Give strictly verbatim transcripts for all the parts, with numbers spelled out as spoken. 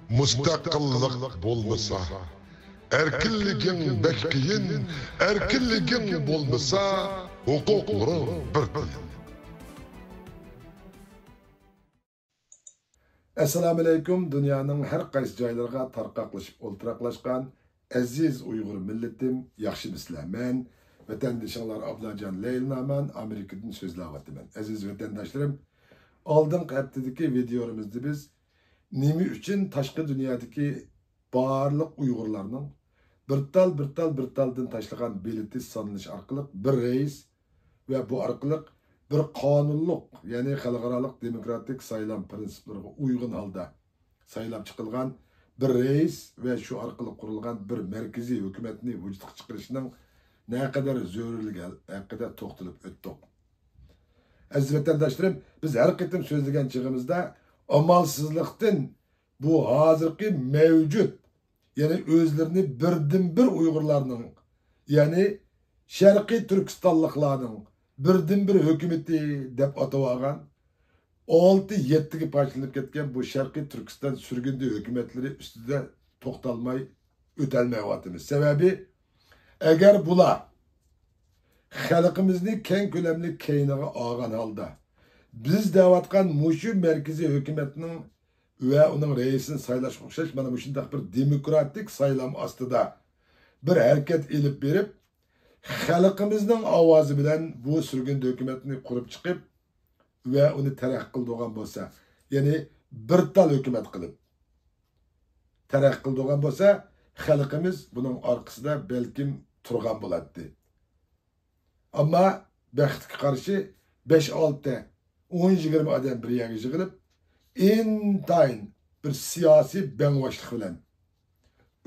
مۇستەقىللىق بولمىسا، ئەركىنلىكىڭ بەك قىيىن، ئەركىنلىكىڭ بولمىسا، ھوقۇقلىرىڭ بىر تىيىن. ئەسسالامۇئەلەيكۇم، دۇنيانىڭ ھەر قايسى جايلىرىغا تارقاقلىشىپ ئولتۇراقلاشقان ئەزىز ئۇيغۇر مىللىتىم، ياخشىمۇسىلەر؟ مەن ۋەتەندىشىڭلار ئابلاجان لەيلىنامان ئامېرىكىدىن سۆزلەۋاتىمەن. ئەزىز ۋەتەنداشلىرىم، ئالدىنقى ھەپتىدىكى ۋىدېئولىرىمىزدا بىز نېمە ئۈچۈن تاشقى دۇنيادىكى بارلىق ئۇيغۇرلارنىڭ بىر تال، بىر تال، بىر تالدىن تاشلىغان بېلىتى سانىلىش ئارقىلىق بىر رەئىس ۋە بۇ ئارقىلىق بىر قانۇنلۇق، يەنى خەلقئارالىق دېموكراتىك سايلام پىرىنسىپلىرىغا ئۇيغۇن ھالدا سايلاپ چىقىلغان بىر رەئىس ۋە شۇ ئارقىلىق قۇرۇلغان بىر مەركىزىي ھۆكۈمەتنى ۋۇجۇدقا چىقىرىشنىڭ نەقەدەر زۆرۈرلۈكى ھەققىدە توختىلىپ ئۆتتۇق. ئەزىز ۋەتەنداشلىرىم، بىز ھەر قېتىم سۆزلىگەن چېغىمىزدا ئامالسىزلىقتىن بۇ ھازىرقى مەۋجۇت، يەنى ئۆزلىرىنى بىردىنبىر ئۇيغۇرلارنىڭ، يەنى شەرقىي تۈركىستانلىقلارنىڭ بىردىنبىر ھۆكۈمىتى دەپ ئاتىۋالغان، ئالتە يەتتىگە پارچىلىنىپ كەتكەن بۇ شەرقىي تۈركىستان سۈرگۈندە ھۆكۈمەتلىرى ئۈستىدە توختالماي ئۆتەلمەيۋاتىمىز. سەۋەبى، ئەگەر بۇلار خەلقىمىزنى كەڭ كۆلەملىك كەينىگە ئالغان ھالدا، بىز دەۋاتقان مۇشۇ مەركىزىي ھۆكۈمەتنىڭ ۋە ئۇنىڭ رەئىسىنى سايلاشقا ئوخشاش مانا مۇشۇنداق بىر دېموكراتىك سايلام ئاستىدا بىر ھەرىكەت ئېلىپ بېرىپ، خەلقىمىزنىڭ ئاۋازى بىلەن بۇ سۈرگۈندە ھۆكۈمەتنى قۇرۇپ چىقىپ ۋە ئۇنى تەرەققىي قىلدۇرغان بولسا، يەنى بىر تال ھۆكۈمەت قىلىپ تەرەققىي قىلدۇرغان بولسا، خەلقىمىز بۇنىڭ ئارقىسىدا بەلكىم تۇرغان بولاتتى. ئەمما بەختكە قارشى بەش ئالتە، ئون يىگىرمە ئادەم بىر يەرگە يىغىلىپ، ئىنتايىن بىر سىياسىي بەڭۋاشلىق بىلەن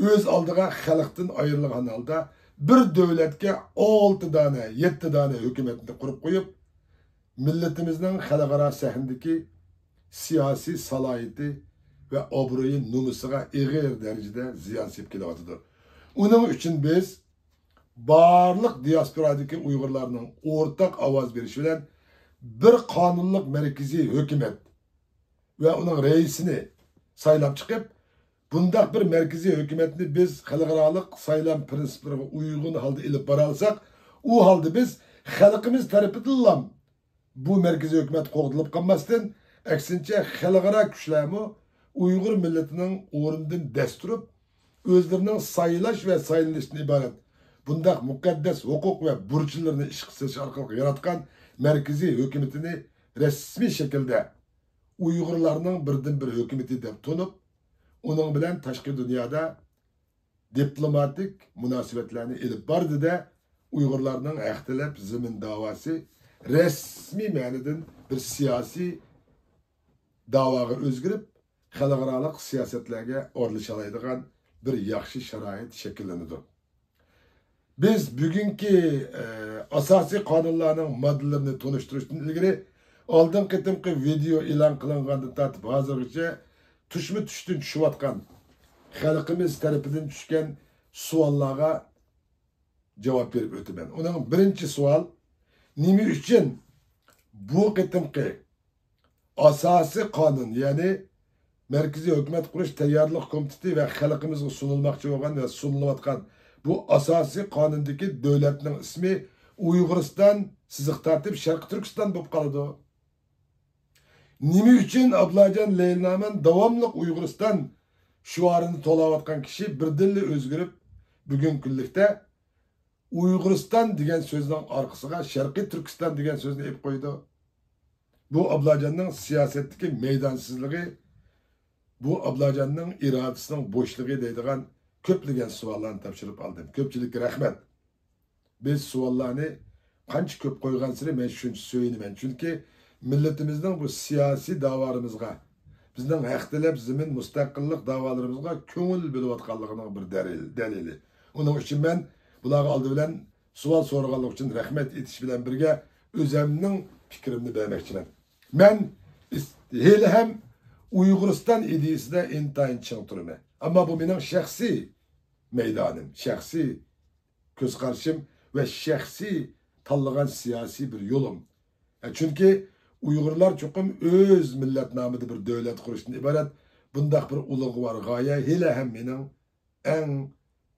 ئۆز ئالدىغا خەلقتىن ئايرىلغان ھالدا بىر دۆلەتكە ئالتە دانە، يەتتە دانە ھۆكۈمەتنى قۇرۇپ قويۇپ، مىللىتىمىزنىڭ خەلقئارا سەھنىدىكى سىياسىي سالاھىيىتى ۋە ئابرۇيى نومۇسىغا ئېغىر دەرىجىدە زىيان سېلىپ كېلىۋاتىدۇ. ئۇنىڭ ئۈچۈن بىز بارلىق دىياسپورادىكى ئۇيغۇرلارنىڭ ئورتاق ئاۋاز بېرىشى بىلەن بىر قانۇنلۇق مەركىزىي ھۆكۈمەت ۋە ئۇنىڭ رەئىسىنى سايلاپ چىقىپ، بۇنداق بىر مەركىزىي ھۆكۈمەتنى بىز خەلقئارالىق سايلام پىرىنسىپلىرىغا ئۇيغۇن ھالدا ئېلىپ بارالىساق، ئۇ ھالدا بىز خەلقىمىز تەرىپىدىنلا بۇ مەركىزىي ھۆكۈمەت قوغدىلىپ قالماستىن، ئەكسىنچە، خەلقئارا كۈچلەرمۇ ئۇيغۇر مىللىتىنىڭ ئورنىدىن دەس تۇرۇپ، ئۆزلىرىنىڭ سايلاش ۋە سايلىنىشتىن ئىبارەت بۇنداق مۇقەددەس ھوقۇق ۋە بۇرچلىرىنى ئىشقا سېلىش ئارقىلىق ياراتقان مەركىزىي ھۆكۈمىتىنى رەسمىي شەكىلدە ئۇيغۇرلارنىڭ بىردىنبىر ھۆكۈمىتى دەپ تونۇپ، ئۇنىڭ بىلەن تاشقى دۇنيادا دىپلوماتىك مۇناسىۋەتلەرنى ئېلىپ باردى-دە، ئۇيغۇرلارنىڭ ھەق تەلەپ زېمىن داۋاسى رەسمىي مەنىدىن بىر سىياسىي داۋاغا ئۆزگىرىپ، خەلقئارالىق سىياسەتلەرگە ئارىلىشالايدىغان بىر ياخشى شارائىت شەكىللىنىدۇ. بىز بۈگۈنكى، ئە، ئاساسىي قانۇنلارنىڭ ماددىلىرىنى تونۇشتۇرۇشتىن ئىلگىرى، ئالدىنقى قېتىمقى ۋىدېئو ئېلان قىلىنغاندىن تارتىپ ھازىرغىچە تۈشمۇ تۈشتىن چۈشۈۋاتقان، خەلقىمىز تەرىپىدىن چۈشكەن سوئاللارغا جاۋاب بېرىپ ئۆتىمەن. ئۇنىڭ بىرىنچى سوئال، نېمە ئۈچۈن بۇ قېتىمقى ئاساسىي قانۇن، يەنى مەركىزىي ھۆكۈمەت قۇرۇش تەييارلىق كومىتېتى ۋە خەلقىمىزگە سۇنۇلماقچى بولغان ۋە سۇنۇلۇۋاتقان بۇ ئاساسىي قانۇندىكى دۆلەتنىڭ ئىسمى ئۇيغۇرىستان سىزىق تارتىپ شەرقىي تۈركىستان بولۇپ قالىدۇ؟ نېمە ئۈچۈن ئابلاجان لەيلىنامان داۋاملىق ئۇيغۇرىستان شوئارىنى توۋلاۋاتقان كىشى بىردىنلا ئۆزگىرىپ، بۈگۈنكى كۈنلۈكتە ئۇيغۇرىستان دېگەن سۆزنىڭ ئارقىسىغا شەرقىي تۈركىستان دېگەن سۆزنى ئېلىپ قويىدۇ؟ بۇ ئابلاجاننىڭ سىياسەتتىكى مەيدانسىزلىقى، بۇ ئابلاجاننىڭ ئىرادىسىنىڭ بوشلۇقى دەيدىغان كۆپلىگەن سوئاللارنى تاپشۇرۇپ ئالدىم. كۆپچىلىككە رەھمەت. بىز سوئاللارنى قانچە كۆپ قويغانسېرى مەن شۇنچە سۆيۈنىمەن. چۈنكى مىللىتىمىزنىڭ بۇ سىياسىي داۋالىرىمىزغا، بىزنىڭ ھەق تەلەپ زېمىن مۇستەقىللىق داۋالىرىمىزغا كۆڭۈل بۆلۈۋاتقانلىقىنىڭ بىر دەلىل-، دەلىلى. ئۇنىڭ ئۈچۈن مەن بۇلارغا ئالدى بىلەن سوئال سورىغانلىقى ئۈچۈن رەھمەت ئېيتىش بىلەن بىرگە، ئۆزەمنىڭ پىكرىمنى بەرمەكچىمەن. مەن ئىس-، ھېلىھەم ئۇيغۇرىستان ئىدىيىسىدە ئىنتايىن چىڭ تۇرىمەن. ئەمما بۇ مېنىڭ شەخسىي مەيدانىم، شەخسىي كۆز قارىشىم ۋە شەخسىي تاللىغان سىياسىي بىر يولۇم. ھە، چۈنكى ئۇيغۇرلار چوقۇم ئۆز مىللەت نامىدا بىر دۆلەت قۇرۇشتىن ئىبارەت بۇنداق بىر ئۇلۇغۋار غايە ھېلىھەم مېنىڭ ئەڭ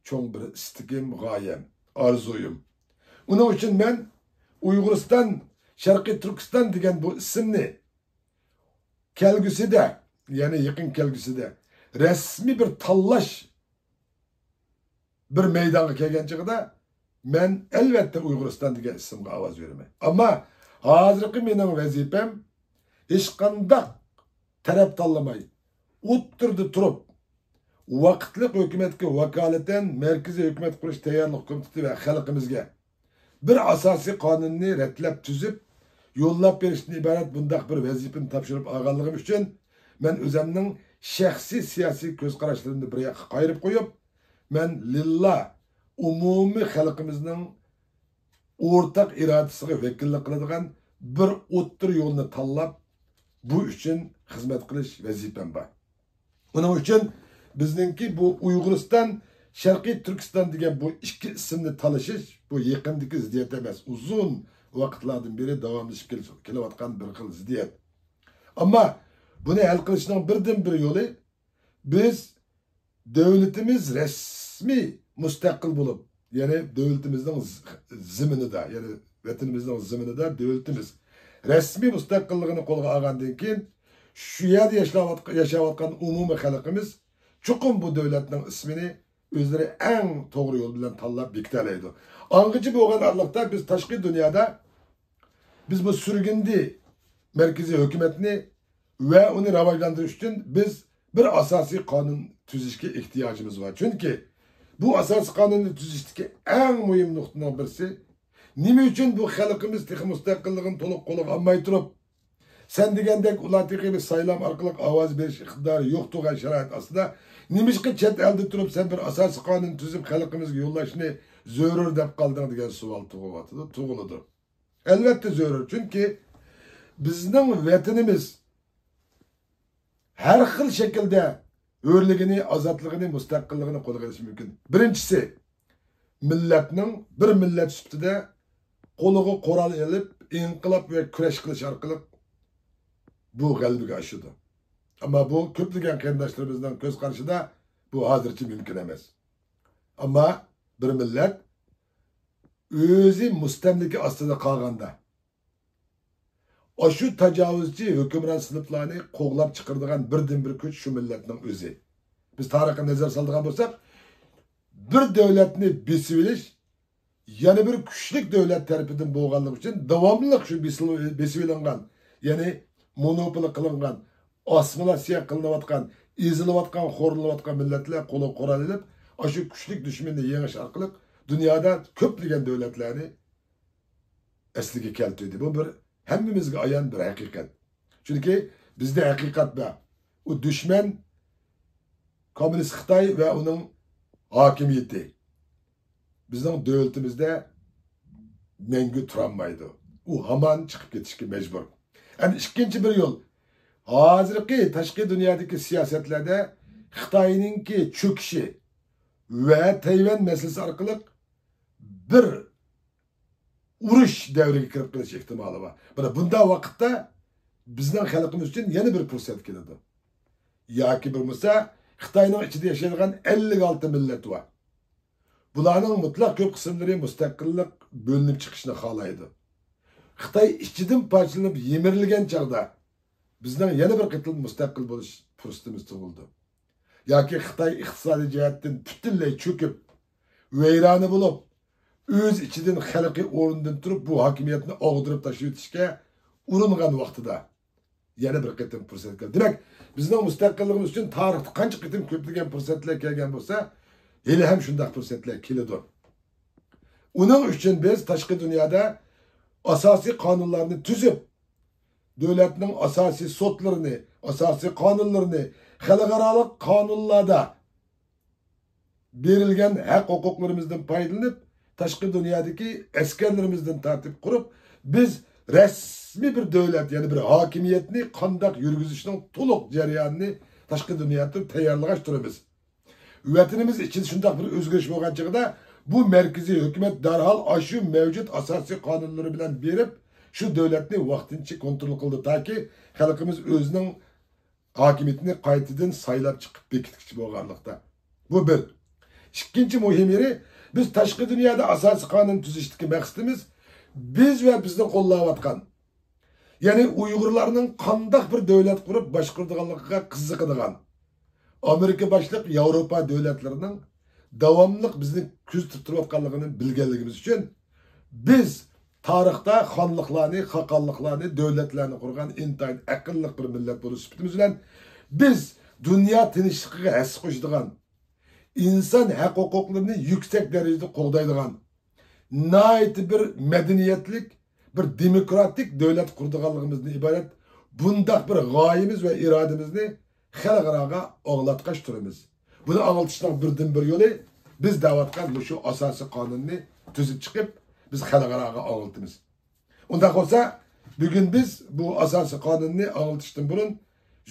چوڭ بىر ئىستىكىم، غايەم، ئارزۇيۇم. ئۇنىڭ ئۈچۈن مەن ئۇيغۇرىستان، شەرقىي تۈركىستان دېگەن بۇ ئىسىمنى كەلگۈسىدە، يەنى يېقىن كەلگۈسىدە رەسمىي بىر تاللاش بىر مەيدانغا كەلگەن چېغىدا، مەن ئەلۋەتتە ئۇيغۇرىستان دېگەن ئىسىمغا ئاۋاز بېرىمەن. ئەمما ھازىرقى مېنىڭ ۋەزىپەم ھېچقانداق تەرەپ تاللىماي، ئوتتۇرىدا تۇرۇپ، ۋاقىتلىق ھۆكۈمەتكە ۋاكالىتەن مەركىزىي ھۆكۈمەت قۇرۇش تەييارلىق كومىتېتى ۋە خەلقىمىزگە بىر ئاساسىي قانۇننى رەتلەپ تۈزۈپ، يوللاپ بېرىشتىن ئىبارەت بۇنداق بىر ۋەزىپىنى تاپشۇرۇپ ئالغانلىقىم ئۈچۈن، مەن ئۆزەمنىڭ شەخسىي سىياسىي كۆز قاراشلىرىمنى بىر ياققا قايرىپ قويۇپ، مەن لىللا ئومۇمىي خەلقىمىزنىڭ ئورتاق ئىرادىسىغا ۋەكىللىك قىلىدىغان بىر ئوتتۇرا يولنى تاللاپ، بۇ ئۈچۈن خىزمەت قىلىش ۋەزىپەم بار. ئۇنىڭ ئۈچۈن بىزنىڭكى بۇ ئۇيغۇرىستان، شەرقىي تۈركىستان دېگەن بۇ ئىككى ئىسىمنى تالىشىش، بۇ يېقىندىكى زىددىيەت ئەمەس، ئۇزۇن ۋاقىتلاردىن بېرى داۋاملىشىپ كېل-، كېلىۋاتقان بىر خىل زىددىيەت. ئەمما بۇنى ھەل قىلىشنىڭ بىردىنبىر يولى، بىز دۆلىتىمىز رەسمىي مۇستەقىل بولۇپ، يەنى دۆلىتىمىزنىڭ ز-، زېمىنىدا، يەنى ۋەتىنىمىزنىڭ زېمىنىدا دۆلىتىمىز رەسمىي مۇستەقىللىقىنى قولغا ئالغاندىن كېيىن، شۇ يەردە ياشاۋاتق-، ياشاۋاتقان ئومۇمىي خەلقىمىز چوقۇم بۇ دۆلەتنىڭ ئىسمىنى ئۆزلىرى ئەڭ توغرا يول بىلەن تاللاپ بېكىتەلەيدۇ. ئاڭغىچە بولغان ئارىلىقتا بىز تاشقى دۇنيادا، بىز بۇ سۈرگۈندە مەركىزىي ھۆكۈمەتنى ۋە ئۇنى راۋاجلاندۇرۇش ئۈچۈن بىز بىر ئاساسىي قانۇن تۈزۈشكە ئېھتىياجىمىز بار. چۈنكى بۇ ئاساسىي قانۇننى تۈزۈشتىكى ئەڭ مۇھىم نۇقتىنىڭ بىرسى، نېمە ئۈچۈن بۇ خەلقىمىز تېخى مۇستەقىللىقىنى تولۇق قولغا ئالماي تۇرۇپ، سەن دېگەندەك ئۇلار تېخى بىر سايلام ئارقىلىق ئاۋاز بېرىش ئىقتىدارى يوق تۇرغان شارائىت ئاستىدا، نېمىشقا چەت ئەلدە تۇرۇپ سەن بىر ئاساسىي قانۇن تۈزۈپ خەلقىمىزگە يوللاشنى زۆرۈر دەپ قالدىڭ دېگەن سوئال تۇغۇلۇۋاتىدۇ، تۇغۇلىدۇ. ئەلۋەتتە زۆرۈر، چۈنكى بىزنىڭ ۋەتىنىمىز ھەر خىل شەكىلدە ھۆرلۈكىنى، ئازادلىقىنى، مۇستەقىللىقىنى قولغا ئېلىشى مۇمكىن. بىرىنچىسى، مىللەتنىڭ بىر مىللەت سۈپىتىدە قولىغا قورال ئېلىپ، ئىنقىلاب ۋە كۈرەش قىلىش ئارقىلىق بۇ غەلىبىگە ئاشىدۇ. ئەمما بۇ كۆپلىگەن قېرىنداشلىرىمىزنىڭ كۆز قارىشىدا بۇ ھازىرچە مۇمكىن ئەمەس. ئەمما بىر مىللەت ئۆزى مۇستەملىكە ئاستىدا قالغاندا، ئاشۇ تاجاۋۇزچى ھۆكۈمران سىنىپلارنى قوغلاپ چىقىرىدىغان بىردىنبىر كۈچ شۇ مىللەتنىڭ ئۆزى. بىز تارىخقا نەزەر سالىدىغان بولساق، بىر دۆلەتنى بېسىۋېلىش يەنە بىر كۈچلۈك دۆلەت تەرىپىدىن بولغانلىقى ئۈچۈن داۋاملىق شۇ بېسىل-، بېسىۋېلىنغان، يەنى مونوپول قىلىنغان، ئاسسىمىلياتسىيە قىلىنىۋاتقان، ئېزىلىۋاتقان، خورلىنىۋاتقان مىللەتلەر قولىغا قورال ئېلىپ، ئاشۇ كۈچلۈك دۈشمەننى يېڭىش ئارقىلىق دۇنيادا كۆپلىگەن دۆلەتلەرنى ئەسلىگە كەلتۈردى. بۇ بىر ھەممىمىزگە ئايان بىر ھەقىقەت. چۈنكى بىزدە ھەقىقەت بار. ئۇ دۈشمەن كوممۇنىست خىتاي ۋە ئۇنىڭ ھاكىمىيىتى بىزنىڭ دۆلىتىمىزدە مەڭگۈ تۇرالمايدۇ. ئۇ ھامان چىقىپ كېتىشكە مەجبۇر. ئەمدى ئىككىنچى بىر يول. ھازىرقى تاشقى دۇنيادىكى سىياسەتلەردە خىتاينىڭكى چۆكۈشى ۋە تەيۋەن مەسىلىسى ئارقىلىق بىر ئۇرۇش دەۋرىگە كىرىپ قېلىش ئېھتىمالى بار. مانا بۇنداق ۋاقىتتا بىزنىڭ خەلقىمىز ئۈچۈن يەنە بىر پۇرسەت كېلىدۇ. ياكى بولمىسا خىتاينىڭ ئىچىدە ياشايدىغان ئەللىك ئالتە مىللەت بار. بۇلارنىڭ مۇتلەق كۆپ قىسىملىرى مۇستەقىللىق، بۆلۈنۈپ چىقىشنى خالايدۇ. خىتاي ئىچىدىن پارچىلىنىپ يىمىرىلگەن چاغدا بىزنىڭ يەنە بىر قېتىم مۇستەقىل بولۇش پۇرسىتىمىز تۇغۇلىدۇ. ياكى خىتاي ئىقتىسادىي جەھەتتىن پۈتۈنلەي چۆكۈپ، ۋەيرانە بولۇپ، ئۆز ئىچىدىن خەلقى ئورنىدىن تۇرۇپ، بۇ ھاكىمىيەتنى ئاغدۇرۇپ تاشلىۋېتىشكە ئۇرۇنغان ۋاقتىدا يەنە بىر قېتىم پۇرسەت كەلدى. دېمەك، بىزنىڭ مۇستەقىللىقىمىز ئۈچۈن تارىختا قانچە قېتىم كۆپلىگەن پۇرسەتلەر كەلگەن بولسا، ھېلىھەم شۇنداق پۇرسەتلەر كېلىدۇ. ئۇنىڭ ئۈچۈن بىز تاشقى دۇنيادا ئاساسىي قانۇنلارنى تۈزۈپ، دۆلەتنىڭ ئاساسىي سوتلىرىنى، ئاساسىي قانۇنلىرىنى، خەلقئارالىق قانۇنلاردا بېرىلگەن ھەق ھوقۇقلىرىمىزدىن پايدىلىنىپ، تاشقى دۇنيادىكى ئەسكەرلىرىمىزدىن تارتىپ قۇرۇپ، بىز رەسمىي بىر دۆلەت، يەنى بىر ھاكىمىيەتنى قانداق يۈرگۈزۈشنىڭ تولۇق جەريانىنى تاشقى دۇنيادا تەييارلىغاچ تۇرىمىز. ۋەتىنىمىز ئىچىدە شۇنداق بىر ئۆزگىرىش بولغان چېغىدا، بۇ مەركىزىي ھۆكۈمەت دەرھال ئاشۇ مەۋجۇت ئاساسىي قانۇنلىرى بىلەن بېرىپ، شۇ دۆلەتنى ۋاقتىنچە كونترول قىلىدۇ، تاكى خەلقىمىز ئۆزىنىڭ ھاكىمىيىتىنى قايتىدىن سايلاپ چىقىپ بېكىتكۈچى بولغانلىقتا. بۇ بىر. ئىككىنچى مۇھىم يېرى، بىز تاشقى دۇنيادا ئاساسىي قانۇن تۈزۈشتىكى مەقسىتىمىز بىز ۋە بىزنى قوللاۋاتقان، يەنى ئۇيغۇرلارنىڭ قانداق بىر دۆلەت قۇرۇپ باشقۇرىدىغانلىقىغا قىزىقىدىغان ئامېرىكا باشلىق ياۋروپا دۆلەتلىرىنىڭ داۋاملىق بىزنى كۆزىتىپ تۇرۇۋاتقانلىقىنى بىلگەنلىكىمىز ئۈچۈن، بىز تارىختا خانلىقلارنى، خاقانلىقلارنى، دۆلەتلەرنى قۇرغان ئىنتايىن ئەقىللىق بىر مىللەت بولۇش سۈپىتىمىز بىلەن، بىز دۇنيا تىنچلىقىغا ھەسسە قوشىدىغان، ئىنسان ھەق ھوقۇقلىرىنى يۈكسەك دەرىجىدە قوغدايدىغان، ناھايىتى بىر مەدەنىيەتلىك، بىر دېموكراتىك دۆلەت قۇرىدىغانلىقىمىزدىن ئىبارەت بۇنداق بىر غايىمىز ۋە ئىرادىمىزنى خەلقئاراغا ئاڭلاتقاچ تۇرىمىز. بۇنى ئاڭلىتىشنىڭ بىردىنبىر يولى، بىز دەۋاتقان مۇشۇ ئاساسىي قانۇننى تۈزۈپ چىقىپ، بىز خەلقئاراغا ئاڭلىتىمىز. ئۇنداق بولسا، بۈگۈن بىز بۇ ئاساسىي قانۇننى ئاڭلىتىشتىن بۇرۇن،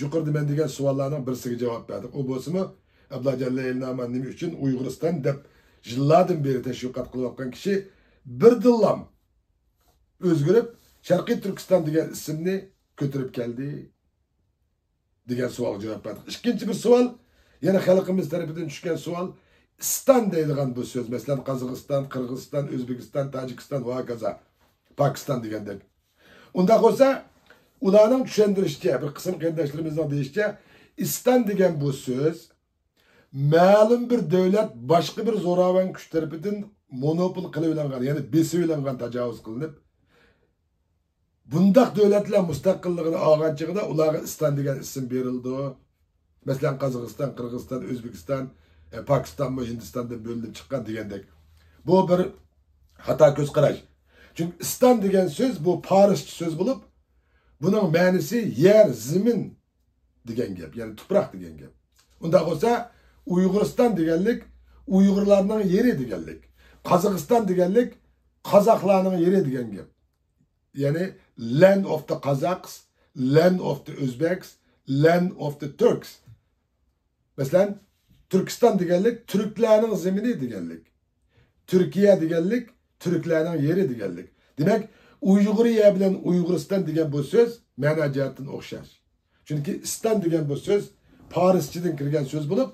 يۇقىرىدا مەن دېگەن سوئاللارنىڭ بىرسىگە جاۋاب بەردۇق. ئۇ بولسىمۇ، ئابلاجان لەيلىناما نېمە ئۈچۈن ئۇيغۇرىستان دەپ يىللاردىن بېرى تەشۋىقات قىلىۋاتقان كىشى بىردىنلام ئۆزگىرىپ، شەرقىي تۈركىستان دېگەن ئىسىمنى كۆتۈرۈپ كەلدى؟ دېگەن سوئالغا جاۋاب بەردۇق. ئىككىنچى بىر سوئال، يەنە خەلقىمىز تەرىپىدىن چۈشكەن سوئال، ئىستان دەيدىغان بۇ سۆز، مەسىلەن، قازاقىستان، قىرغىزىستان، ئۆزبېكىستان، تاجىكىستان ۋە ھاكازا، پاكىستان دېگەندەك. ئۇنداق بولسا، ئۇلارنىڭ چۈشەندۈرۈشىچە، بىر قىسىم قېرىنداشلىرىمىزنىڭ دېيىشىچە، ئىستان دېگەن بۇ سۆز مەلۇم بىر دۆلەت باشقا بىر زوراۋان كۈچ تەرىپىدىن مونوپول قىلىۋېلىنغان، يەنى بېسىۋېلىنغان، تاجاۋۇز قىلىنىپ، بۇنداق دۆلەتلەر مۇستەقىللىقىنى ئالغان چېغىدا ئۇلارغا ئىستان دېگەن ئىسىم بېرىلىدۇ. مەسىلەن، قازاقىستان، قىرغىزىستان، ئۆزبېكىستان، ئە، پاكىستانمۇ ھىندىستاندىن بۆلۈنۈپ چىققان دېگەندەك. بۇ بىر خاتا كۆز قاراش. چۈنكى ئىستان دېگەن سۆز بۇ پارسچە سۆز بولۇپ، بۇنىڭ مەنىسى يەر، زېمىن دېگەن گەپ، يەنى تۇپراق دېگەن گەپ. ئۇنداق بولسا، ئۇيغۇرىستان دېگەنلىك ئۇيغۇرلارنىڭ يېرى دېگەنلىك، قازاقىستان دېگەنلىك قازاقلارنىڭ يېرى دېگەن گەپ. يەنى land of the Kazakhs, land of the Uzbeks, land of the Turks. مەسىلەن، تۈركىستان دېگەنلىك تۈركلەرنىڭ زېمىنى دېگەنلىك. تۈركىيە دېگەنلىك تۈركلەرنىڭ يېرى دېگەنلىك. دېمەك، ئۇيغۇرىيە بىلەن ئۇيغۇرىستان دېگەن بۇ سۆز مەنا جەھەتتىن ئوخشاش. چۈنكى ئىستان دېگەن بۇ سۆز پارسچىدىن كىرگەن سۆز بولۇپ،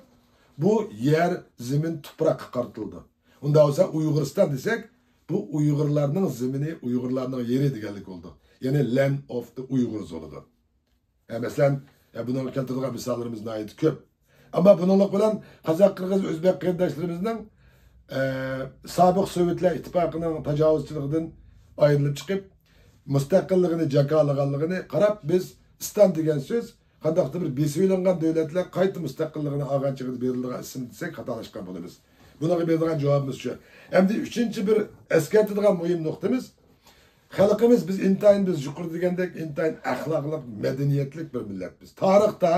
بۇ يەر، زېمىن، تۇپراققا قارىتىلىدۇ. ئۇنداق بولسا ئۇيغۇرىستان دېسەك، بۇ ئۇيغۇرلارنىڭ زېمىنى، ئۇيغۇرلارنىڭ يېرى دېگەنلىك بولىدۇ. يەنى land of the Uyghurs بولىدۇ. ئە، مەسىلەن، ئە، بۇنىڭغا كەلتۈرىدىغان مىساللىرىمىز ناھايىتى كۆپ. ئەمما بۇنىڭلىق بىلەن قازاق، قىرغىز، ئۆزبەك قېرىنداشلىرىمىزنىڭ، ئە، سابىق سوۋېتلار ئىتتىپاقىنىڭ تاجاۋۇزچىلىقىدىن ئايرىلىپ چىقىپ، مۇستەقىللىقىنى جاكارلىغانلىقىنى قاراپ، بىز ئىستان دېگەن سۆز قانداقتۇر بىر بېسىۋېلىنغان دۆلەتلەر قايتا مۇستەقىللىقىنى ئالغان چېغىدا بېرىلىدىغان ئىسىم دېسەك، خاتالاشقان بولىمىز. بۇنىڭغا بېرىدىغان جاۋابىمىز شۇ. ئەمدى ئۈچىنچى بىر ئەسكەرتىدىغان مۇھىم نۇقتىمىز، خەلقىمىز، بىز ئىنتايىن، بىز يۇقىرىدا دېگەندەك، ئىنتايىن ئەخلاقلىق، مەدەنىيەتلىك بىر مىللەتمىز. تارىختا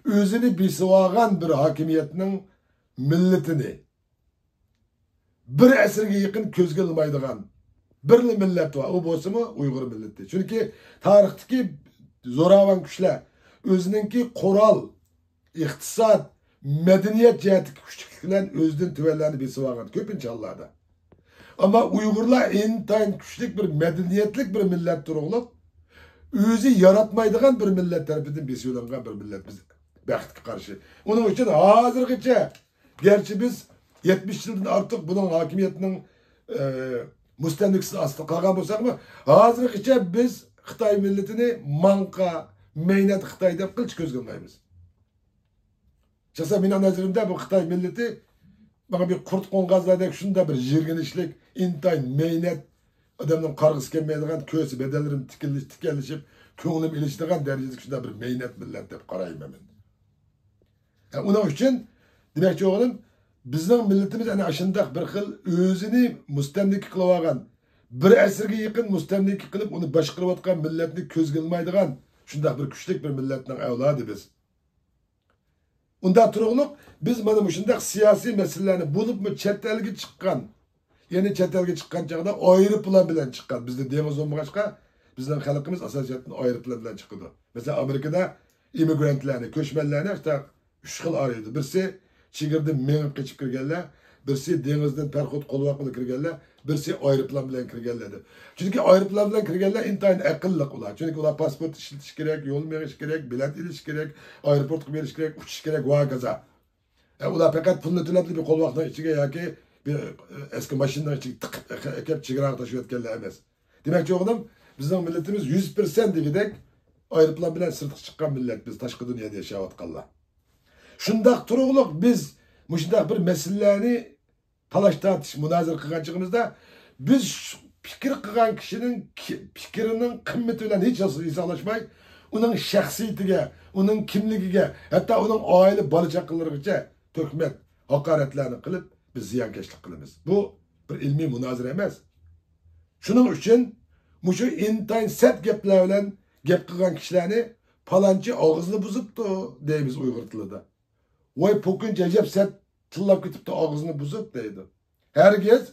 ئۆزىنى بېسىۋالغان بىر ھاكىمىيەتنىڭ مىللىتىنى، بىر ئەسىرگە يېقىن كۆزگە ئىلمايدىغان بىرلا مىللەت بار، ئۇ بولسىمۇ ئۇيغۇر مىللىتى. چۈنكى تارىختىكى زوراۋان كۈچلەر ئۆزىنىڭكى قورال، ئىقتىساد، مەدەنىيەت جەھەتتىكى كۈچلۈكلۈك بىلەن ئۆزىدىن تۆۋەنلەرنى بېسىۋالغان كۆپىنچە ھاللاردا. ئەمما ئۇيغۇرلار ئىنتايىن كۈچلۈك بىر مەدەنىيەتلىك بىر مىللەت تۇرۇقلۇق، ئۆزى ياراتمايدىغان بىر مىللەت تەرىپىدىن بېسىۋېلىنغان بىر مىللەت بىز، بەختكە قارشى. ئۇنىڭ ئۈچۈن ھازىرغىچە، گەرچە بىز يەتمىش يىلدىن ئارتۇق بۇنىڭ ھاكىمىيەتنىڭ، ئە، مۇستەملىكىسى ئاستىدا قالغان بولساقمۇ، ھازىرغىچە بىز خىتاي مىللىتىنى ماڭقا، مەينەت خىتاي دەپ قىلچە كۆزگە ئىلمايمىز. شەخسەن مېنىڭ نەزىرىمدە بۇ خىتاي مىللىتى مانا بىر قۇرت قوڭغازلاردەك شۇنداق بىر يىرگىنچلىك، ئىنتايىن مەينەت، ئادەمنىڭ قارىغۇسى كەلمەيدىغان، كۆرسە بەدەنلىرىم تىكىلىش-، تىكەنلىشىپ، كۆڭلۈم ئېلىشىدىغان دەرىجىدىكى شۇنداق بىر مەينەت مىللەت دەپ قارايمەن مەن. ھە، ئۇنىڭ ئۈچۈن دېمەكچى بولغىنىم، بىزنىڭ مىللىتىمىز ئەنە ئاشۇنداق بىر خىل ئۆزىنى مۇستەملىكە قىلىۋالغان، بىر ئەسىرگە يېقىن مۇستەملىكە قىلىپ، ئۇنى باشقۇرۇۋاتقان مىللەتنى كۆزگە ئىلمايدىغان شۇنداق بىر كۈچلۈك بىر مىللەتنىڭ ئەۋلادى بىز. ئۇنداق تۇرۇقلۇق، بىز مانا مۇشۇنداق سىياسىي مەسىلىلەرنى، بولۇپمۇ چەت ئەلگە چىققان، يەنى چەت ئەلگە چىققان چاغدا ئايروپىلان بىلەن چىققان، بىزدە دېڭىز بولمىغاچقا، بىزنىڭ خەلقىمىز ئاساسىي جەھەتتىن ئايروپىلان بىلەن چىقىدۇ. مەسىلەن، ئامېرىكىدا ئىممىگرانتلارنى، كۆچمەنلەرنى ئۈچ خىل ئايرىيدۇ. بىرسى چېگرىدىن مېڭىپ قېچىپ كىرگەنلەر، بىرسى دېڭىزدىن پەرخوت قولۋاق بىلەن كىرگەنلەر، بىرسى ئايروپىلان بىلەن كىرگەنلەر دەپ. چۈنكى ئايروپىلان بىلەن كىرگەنلەر ئىنتايىن ئەقىللىق ئۇلار. چۈنكى ئۇلار پاسپورت ئىشلىتىش كېرەك، يول مېڭىش كېرەك، بېلەت ئېلىش كېرەك، ئايروپورتقا بېرىش كېرەك، ئۇچۇش كېرەك، ۋاكازا. ئە، ئۇلار پەقەت پۇلنى تۆلەپلا بىر قولۋاقنىڭ ئىچىگە ياكى بىر، ئە، ئەسكى ماشىنىنىڭ ئىچىگە تىقىپ، ئە، ئەكەپ چېگراغا تاشلىۋەتكەنلەر ئەمەس. دېمەكچى بولغىنىم، بىزنىڭ مىللىتىمىز يۈز پىرسەنت دېگۈدەك ئايروپىلان بىلەن سىرتقا چىققان مىللەت بىز، تاشقى دۇنيادا ياشاۋاتقانلار. شۇنداق تۇرۇقلۇق بىز مۇشۇنداق بىر مەسىلىلەرنى تالاش تارتىش، مۇنازىرە قىلغان چېغىمىزدا، بىز شۇ پىكىر قىلغان كىشىنىڭ كى-، پىكرىنىڭ قىممىتى بىلەن ھېچ ھېسابلاشماي، ئۇنىڭ شەخسىيىتىگە، ئۇنىڭ كىملىكىگە، ھەتتا ئۇنىڭ ئائىلە بالا چاقىلىرىغىچە تۆھمەت، ھاقارەتلەرنى قىلىپ، بىز زىيانكەشلىك قىلىمىز. بۇ بىر ئىلمىي مۇنازىرە ئەمەس. شۇنىڭ ئۈچۈن مۇشۇ ئىنتايىن سەت گەپلەر بىلەن گەپ قىلغان كىشىلەرنى پالانچى ئاغزىنى بۇزۇپتۇ دەيمىز ئۇيغۇر تىلىدا. ۋاي، پوكۈنچى ئەجەب سەت تىللاپ كېتىپتۇ، ئاغزىنى بۇزۇپ دەيدۇ. ھەرگىز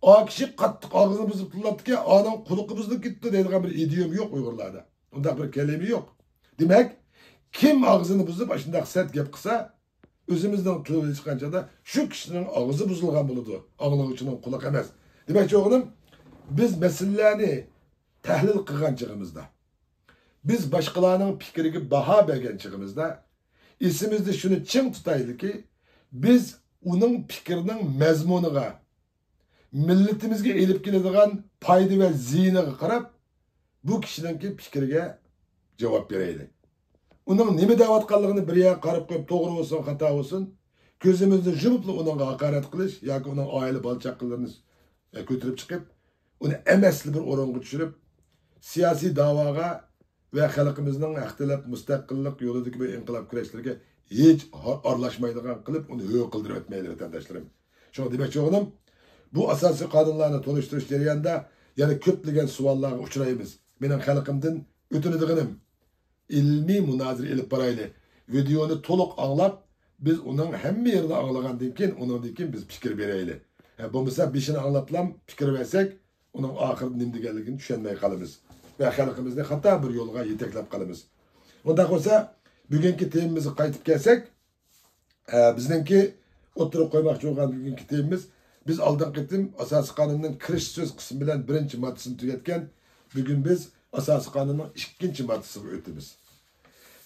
ئا كىشى قاتتىق ئاغزىنى بۇزۇپ تىللاپتىكەن، ئانىڭ قۇلىقى بۇزۇلۇپ كېتىپتۇ دەيدىغان بىر ئىدىيوم يوق ئۇيغۇرلاردا. ئۇنداق بىر كەلىمە يوق. دېمەك، كىم ئاغزىنى بۇزۇپ ئاشۇنداق سەت گەپ قىلسا، ئۆزىمىزنىڭ تىلىدىن چىققان چاغدا شۇ كىشىنىڭ ئاغزى بۇزۇلغان بولىدۇ، ئاڭلىغۇچىنىڭ قۇلىقى ئەمەس. دېمەكچى بولغىنىم، بىز مەسىلىلەرنى تەھلىل قىلغان چېغىمىزدا، بىز باشقىلارنىڭ پىكرىگە باھا بەرگەن چېغىمىزدا، ئېسىمىزدە شۇنى چىڭ تۇتايلىكى، بىز ئۇنىڭ پىكرىنىڭ مەزمۇنىغا، مىللىتىمىزگە ئېلىپ كېلىدىغان پايدا ۋە زىيىنىغا قاراپ، بۇ كىشىنىڭكى پىكرىگە جاۋاب بېرەيلى. ئۇنىڭ نېمە دەۋاتقانلىقىنى بىر يەرگە قاراپ قويۇپ، توغرا بولسۇن، خاتا بولسۇن، كۆزىمىزنى يۇمۇپلا ئۇنىڭغا ھاقارەت قىلىش ياكى ئۇنىڭ ئائىلە بالا-چاقىلىرىنى، ئە، كۆتۈرۈپ چىقىپ، ئۇنى ئەمەسلا بىر ئورۇنغا چۈشۈرۈپ، سىياسىي داۋاغا ۋە خەلقىمىزنىڭ ھەق تەلەپ، مۇستەقىللىق يولىدىكى بۇ ئىنقىلاب كۈرەشلىرىگە ھېچ ھار-، ئارىلاشمايدىغان قىلىپ، ئۇنى ھۆ قىلدۇرۇۋەتمەيلى، ۋەتەنداشلىرىم. شۇڭا دېمەكچى بولغىنىم، بۇ ئاساسىي قانۇنلارنى تونۇشتۇرۇش جەريانىدا يەنە كۆپلىگەن سوئاللارغا ئۇچرايمىز. مېنىڭ خەلقىمدىن ئۆتۈنىدىغىنىم، ئىلمىي مۇنازىرە ئېلىپ بارايلى. ۋىدېئونى تولۇق ئاڭلاپ، بىز ئۇنىڭ ھەممە يېرىنى ئاڭلىغاندىن كېيىن، ئۇنىڭدىن كېيىن بىز پىكىر بېرەيلى. ھە، بولمىسا بېشىنى ئاڭلاپلا پىكىر بەرسەك، ئۇنىڭ ئاخىرىدا نېمە دېگەنلىكىنى چۈشەنمەي قالىمىز ۋە خەلقىمىزنى خاتا بىر يولغا يېتەكلەپ قالىمىز. ئۇنداق بولسا، بۈگۈنكى تېمىمىزغا قايتىپ كەلسەك، ئە، بىزنىڭكى ئوتتۇرىغا قويماقچى بولغان بۈگۈنكى تېمىمىز، بىز ئالدىنقى قېتىم ئاساسىي قانۇننىڭ كىرىش سۆز قىسمى بىلەن بىرىنچى ماددىسىنى تۈگەتكەن، بۈگۈن بىز ئاساسىي قانۇننىڭ ئىككىنچى ماددىسىغا ئۆتىمىز.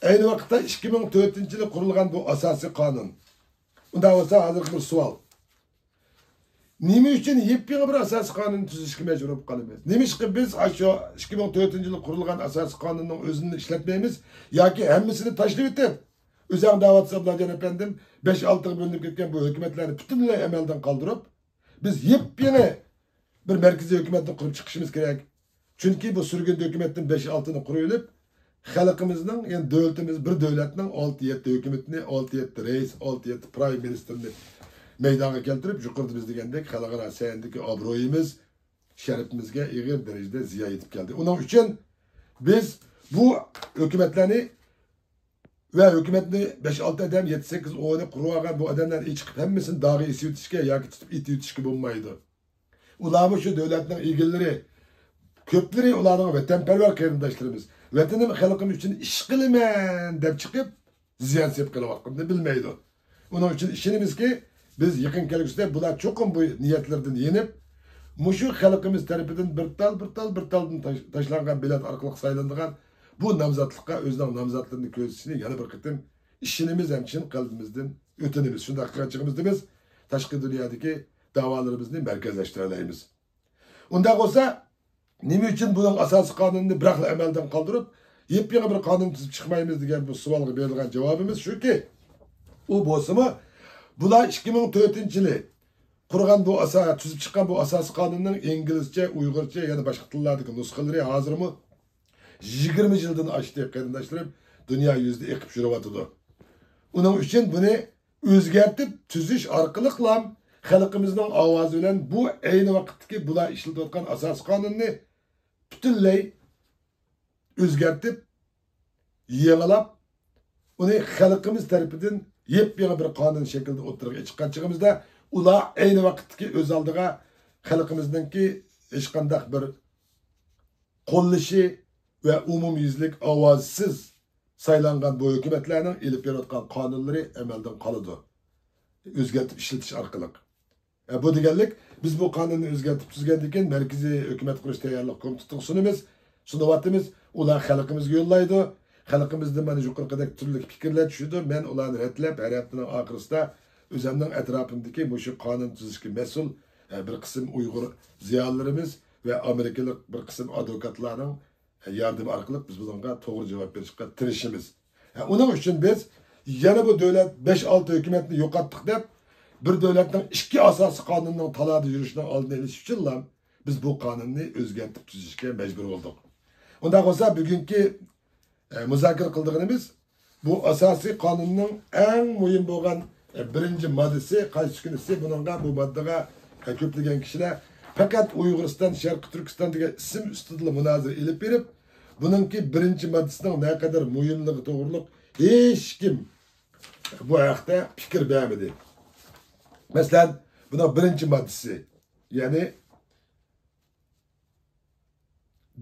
ئەينى ۋاقىتتا ئىككى مىڭ تۆتىنچى يىلى قۇرۇلغان بۇ ئاساسىي قانۇن. ئۇنداق بولسا، ھازىرقى بىر سوئال. نېمە ئۈچۈن يېپيېڭى بىر ئاساسىي قانۇن تۈزۈشكە مەجبۇر بولۇپ قالىمىز؟ نېمىشقا بىز ئاشۇ ئىككى مىڭ تۆتىنچى يىلى قۇرۇلغان ئاساسىي قانۇننىڭ ئۆزىنى ئىشلەتمەيمىز ياكى ھەممىسىنى تاشلىۋېتىپ، ئۆزەڭ دەۋاتسا، ئابلاجان ئەپەندىم، بەش ئالتىغا بۆلۈنۈپ كەتكەن بۇ ھۆكۈمەتلەرنى پۈتۈنلەي ئەمەلدىن قالدۇرۇپ، بىز يېپيېڭى بىر مەركىزىي ھۆكۈمەتنى قۇرۇپ چىقىشىمىز كېرەك. چۈنكى بۇ سۈرگۈندە ھۆكۈمەتتىن بەش ئالتىنى قۇرۇۋېلىپ، خەلقىمىزنىڭ، يەنى دۆلىتىمىز، بىر دۆلەتنىڭ ئالتە يەتتە ھۆكۈمىتىنى، ئالتە يەتتە رەئىس، ئالتە يەتتە پرايم مىنىستىرنى مەيدانغا كەلتۈرۈپ، يۇقىرىدا بىز دېگەندەك خەلقئارا سەھنىدىكى ئابرۇيىمىز، شەرىپىمىزگە ئېغىر دەرىجىدە زىيان يېتىپ كەلدى. ئۇنىڭ ئۈچۈن بىز بۇ ھۆكۈمەتلەرنى ۋە ھۆكۈمەتنى بەش ئالتە ئادەم، يەتتە سەككىز ئونى قۇرۇۋالغان بۇ ئادەملەرنى چىقىپ ھەممىسىنى داغا ئېسىۋېتىشكە ياكى تۇتۇپ ئېتىۋېتىشكە بولمايدۇ. ئۇلارمۇ شۇ دۆلەتنىڭ ئىگىلىرى، كۆپلىرى ئۇلارنىڭ ۋەتەنپەرۋەر قېرىنداشلىرىمىز. ۋەتىنىم، خەلقىم ئۈچۈن ئىش قىلىمەن دەپ چىقىپ، زىيان سېلىپ قېلىۋاتقىنىنى بىلمەيدۇ. ئۇنىڭ ئۈچۈن ئىشىنىمىزكى، بىز يېقىن كەلگۈسىدە بۇلار چوقۇم بۇ نىيەتلىرىدىن يېنىپ، مۇشۇ خەلقىمىز تەرىپىدىن بىر تال، بىر تال، بىر تالدىن تاش-، تاشلانغان بېلەت ئارقىلىق سايلىنىدىغان بۇ نامزاتلىققا ئۆزىنىڭ نامزاتلىرىنى كۆرسىتىشىنى يەنە بىر قېتىم ئىشىنىمىز ھەم چىن قەلبىمىزدىن ئۆتۈنىمىز. شۇنداق قىلغان چېغىمىزدا بىز تاشقى دۇنيادىكى داۋالىرىمىزنى مەركەزلەشتۈرەلەيمىز. ئۇنداق بولسا، نېمە ئۈچۈن بۇنىڭ ئاساسىي قانۇنىنى بىراقلا ئەمەلدىن قالدۇرۇپ، يېپيېڭى بىر قانۇن تۈزۈپ چىقمايمىز دېگەن بۇ سوئالغا بېرىدىغان جاۋابىمىز شۇكى، ئۇ بولسىمۇ، بۇلار ئىككى مىڭ تۆتىنچى يىلى قۇرغان بۇ ئاسا-، تۈزۈپ چىققان بۇ ئاساسىي قانۇننىڭ ئىنگلىزچە، ئۇيغۇرچە، يەنە باشقا تىللاردىكى نۇسخىلىرى ھازىرمۇ يىگىرمە يىلدىن ئاشتى، قېرىنداشلىرىم، دۇنيا يۈزىدە ئېقىپ يۈرۈۋاتىدۇ. ئۇنىڭ ئۈچۈن بۇنى ئۆزگەرتىپ تۈزۈش ئارقىلىقلا خەلقىمىزنىڭ ئاۋازى بىلەن بۇ ئەينى ۋاقىتتىكى بۇلار ئىشلىتىۋاتقان ئاساسىي قانۇننى پۈتۈنلەي ئۆزگەرتىپ، يېڭىلاپ، ئۇنى خەلقىمىز تەرىپىدىن يېپيېڭى بىر قانۇن شەكلىدە ئوتتۇرىغا چىققان چېغىمىزدا، ئۇلار ئەينى ۋاقىتتىكى ئۆز ئالدىغا خەلقىمىزنىڭكى ھېچقانداق بىر قوللىشى ۋە ئومۇميۈزلۈك ئاۋازسىز سايلانغان بۇ ھۆكۈمەتلەرنىڭ ئېلىپ بېرىۋاتقان قانۇنلىرى ئەمەلدىن قالىدۇ. ئۆزگەرتىپ ئىشلىتىش ئارقىلىق. ئە، بۇ دېگەنلىك، بىز بۇ قانۇننى ئۆزگەرتىپ تۈزگەندىن كېيىن، مەركىزىي ھۆكۈمەت قۇرۇش تەييارلىق كومىتېتىغا سۇنىمىز، سۇنۇۋاتىمىز. ئۇلار خەلقىمىزگە يوللايدۇ. خەلقىمىزدىن مانا يۇقىرىقىدەك تۈرلۈك پىكىرلەر چۈشىدۇ. مەن ئۇلارنى رەتلەپ، ھەر ھەپتىنىڭ ئاخىرىسىدا ئۆزەمنىڭ ئەتراپىمدىكى مۇشۇ قانۇن تۈزۈشكە مەسئۇل، ئە، بىر قىسىم ئۇيغۇر زىيالىيلىرىمىز ۋە ئامېرىكىلىق بىر قىسىم ئادۋوكاتلارنىڭ ياردىمى ئارقىلىق بىز بۇنىڭغا توغرا جاۋاب بېرىشقا تىرىشىمىز. ھە، ئۇنىڭ ئۈچۈن بىز يەنە بۇ دۆلەت بەش-ئالتە ھۆكۈمەتنى يوقاتتۇق دەپ، بىر دۆلەتنىڭ ئىككى ئاساسىي قانۇنىنىڭ تالادا يۈرۈشىنىڭ ئالدىنى ئېلىش ئۈچۈنلا بىز بۇ قانۇننى ئۆزگەرتىپ تۈزۈشكە مەجبۇر بولدۇق. ئۇنداق بولسا، بۈگۈنكى، ئە، مۇزاكىرە قىلىدىغىنىمىز بۇ ئاساسىي قانۇننىڭ ئەڭ مۇھىم بولغان، ئە، بىرىنچى ماددىسى، قايسى كۈنىسى بۇنىڭغا، بۇ ماددىغا، ئە، كۆپلىگەن كىشىلەر پەقەت ئۇيغۇرىستان، شەرقىي تۈركىستان دېگەن ئىسىم ئۈستىدىلا مۇنازىرە ئېلىپ بېرىپ، بۇنىڭكى بىرىنچى ماددىسىنىڭ نەقەدەر مۇھىملىقى توغرۇلۇق ھېچكىم بۇ ھەقتە پىكىر بەرمىدى. مەسىلەن، بۇنىڭ بىرىنچى ماددىسى، يەنى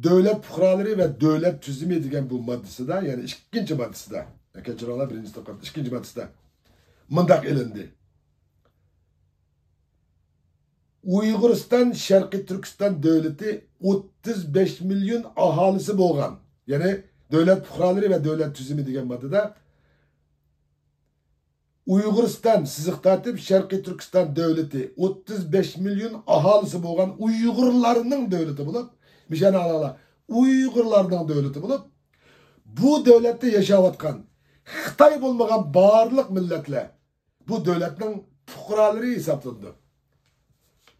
دۆلەت پۇقرالىرى ۋە دۆلەت تۈزۈمى دېگەن بۇ ماددىسىدا، يەنى ئىككىنچى ماددىسىدا، كەچۈرۈڭلار، بىرىنچىسىدە قالدى، ئىككىنچى ماددىسىدا مۇنداق ئېلىندى. ئۇيغۇرىستان شەرقىي تۈركىستان دۆلىتى ئوتتۇز بەش مىليون ئاھالىسى بولغان، يەنى دۆلەت پۇقرالىرى ۋە دۆلەت تۈزۈمى دېگەن ماددىدا ئۇيغۇرىستان سىزىق تارتىپ شەرقىي تۈركىستان دۆلىتى ئوتتۇز بەش مىليون ئاھالىسى بولغان ئۇيغۇرلارنىڭ دۆلىتى بولۇپ، مىشەنى ئالالا، ئۇيغۇرلارنىڭ دۆلىتى بولۇپ، بۇ دۆلەتتە ياشاۋاتقان خىتاي بولمىغان بارلىق مىللەتلەر بۇ دۆلەتنىڭ پۇقرالىرى ھېسابلىنىدۇ.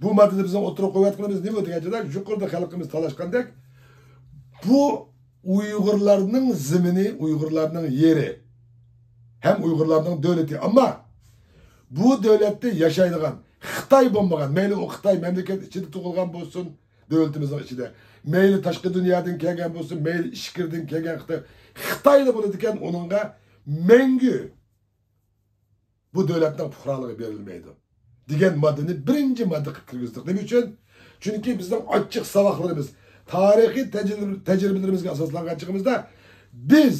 بۇ ماددىدا بىزنىڭ ئوتتۇرىغا قويۇۋاتقىنىمىز نېمە دېگەن چاغدا، يۇقىرىدا خەلقىمىز تالاشقاندەك، بۇ ئۇيغۇرلارنىڭ زېمىنى، ئۇيغۇرلارنىڭ يېرى ھەم ئۇيغۇرلارنىڭ دۆلىتى. ئەمما بۇ دۆلەتتە ياشايدىغان خىتاي بولمىغان، مەيلى ئۇ خىتاي مەملىكەت ئىچىدە تۇغۇلغان بولسۇن، دۆلىتىمىزنىڭ ئىچىدە، مەيلى تاشقى دۇنيادىن كەلگەن بولسۇن، مەيلى ئىچكىرىدىن كەلگەن خىتاي، خىتايلا بولىدىكەن، ئۇنىڭغا مەڭگۈ بۇ دۆلەتنىڭ پۇقرالىقى بېرىلمەيدۇ دېگەن ماددىنى بىرىنچى ماددا قىلىپ كىرگۈزدۇق. نېمە ئۈچۈن؟ چۈنكى بىزنىڭ ئاچچىق ساۋاقلىرىمىز، تارىخىي تەجرىبە-، تەجرىبىلىرىمىزگە ئاساسلانغان چېغىمىزدا، بىز